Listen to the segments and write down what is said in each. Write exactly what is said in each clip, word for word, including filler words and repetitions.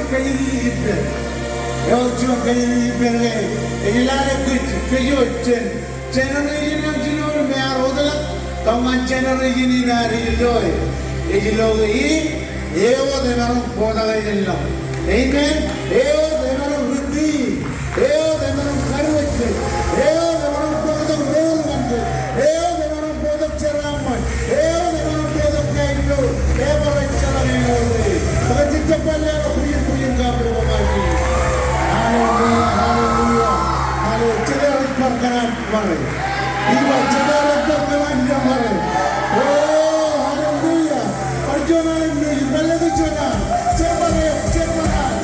Kajjitōk ippān. Ewōr juon kajjitōk ippān ke ej lale kōj, kōj wōj jān generation eo jinoin me ear wōtlọk, kab ñan generation in ear ej lo e. Ej lo ke e, ewōt emaroñ bōktok ijellọñ. Amen. Ewōt emaroñ ri-, ewōt emaroñ kadiwōjjek. Ewōt emaroñ bōktok mour ñan kōj. Ewōt emaroñ bōktok jeraaṃṃan. Ewōt emaroñ bōktok kain mour. Ebar ejjeḷọk āinwōt e. Bwe kōn jejjab bar leḷọk bwijin, bwijin kab bwijin kab. Hallelujah, hallelujah, hallelujah. Jete rej bar kōṇaan bar e? Ij ba, jete rej bar kōṇaan bar e? O, hallelujah. Bar juon alen ṇe, bar letok juon an. Jen bar e, jen bar an.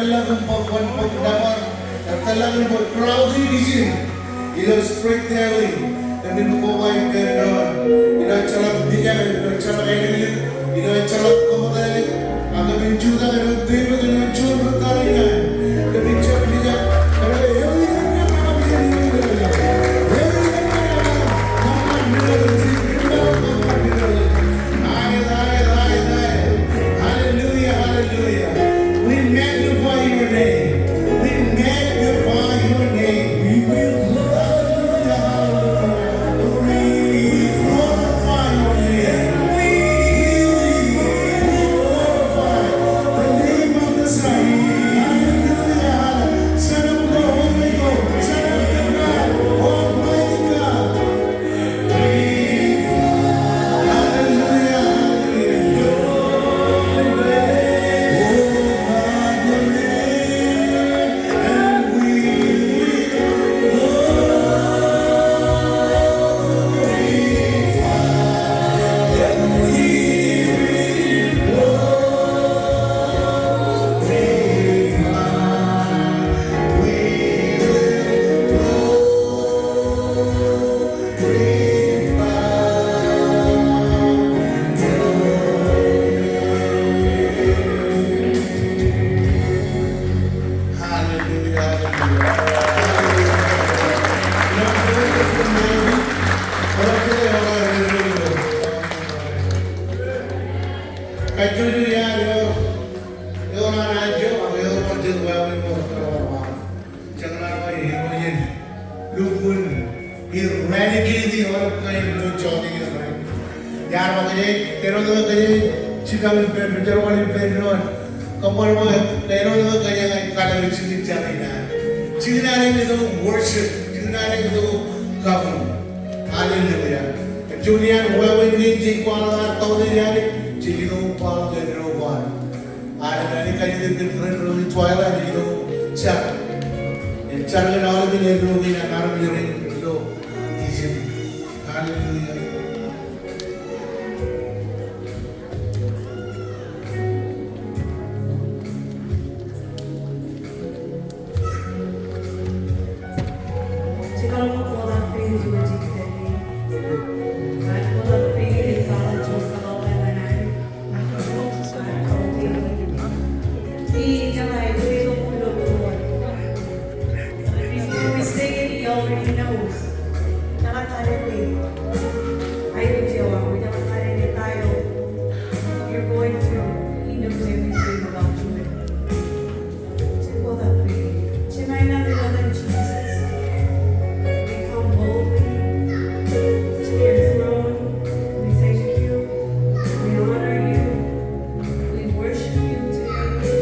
Tōllọk im bōk, bōk, bōk nōbar, tōllọk im bōk crowd in ijin. Ilo spiritually, kōmin kobaik kōn doon. Ilo ejjeḷọk mijak, ilo ejjeḷọk ālōklōk, ilo ejjeḷọk kōmōtḷọk. Ak kōmin jutak ilo peiṃ kōn juon ri tariṇae. Kōmin jab mijak, kōn Hallelujah, hallelujah. We magnify your name. We magnify your name. We will glorify your name. We glorify your name. We glorify the name of the Son. Hallelujah. Son of the Holy Ghost. Son of the God Almighty God. Hallelujah, hallelujah. Kajjojo iaan eor, eor an anjọ, ak eor bar jet wāween ṃool. Jekōṇaan eo ej irooj in lukkuun eradicate aolep kain ilo jọteen in rainin. Iar ba kōjeañ, āinwōt ke kōjeañ jipañ ippān, jerbal ippān doon. Kōṃṃan bwe āinwōt ke kōjeañ ej kalōk jikin jar in ad. Jikin ad ej itok im worship, jikin ad ej itok im kabuñ. Hallelujah. Juon iaan wāween kein jej kwaḷọk ad tautō in ad, jej itok im kwaḷọk eddo ko ad. Aolep ālikin kajjitōk kōn ren ro in Twilaḷ, ej itok im jar. Im jar kōn aolep eddo kein an armej rein ilo Ijip. Hallelujah. Before we say it, he already knows. You're going through. He knows everything about you. Jemaina ilo etan Jesus. We come boldly to your throne. We thank you. We honor you. We worship you today.